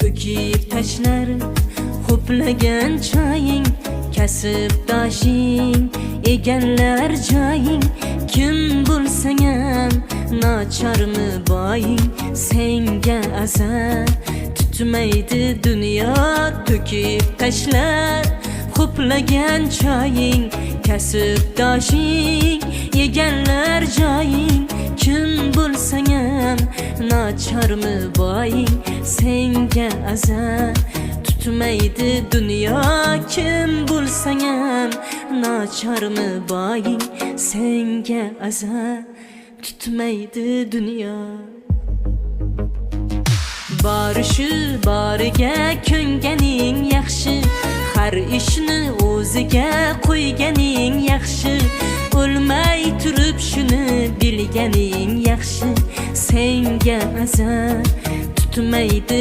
To'kib tashlar ho'plagan choying, kasbdoshing egallar joying. Kim bo'lsang ham, nachormi boying, senga aza tutmaydi dunyo. To'kib tashlar ho'plagan choying, kasbdoshing egallar joying. Kim bo'lsang ham, nachormi boying, senga aza tutmaydi dunyo. Kim bo'lsang ham, nachormi boying, senga aza tutmaydi dunyo. Bori shu boriga ko'nganing yaxshi, har ishni o'ziga qo'yganing yaxshi. O'lmay turib shuni bilganing yaxshi, senga aza tutmaydi.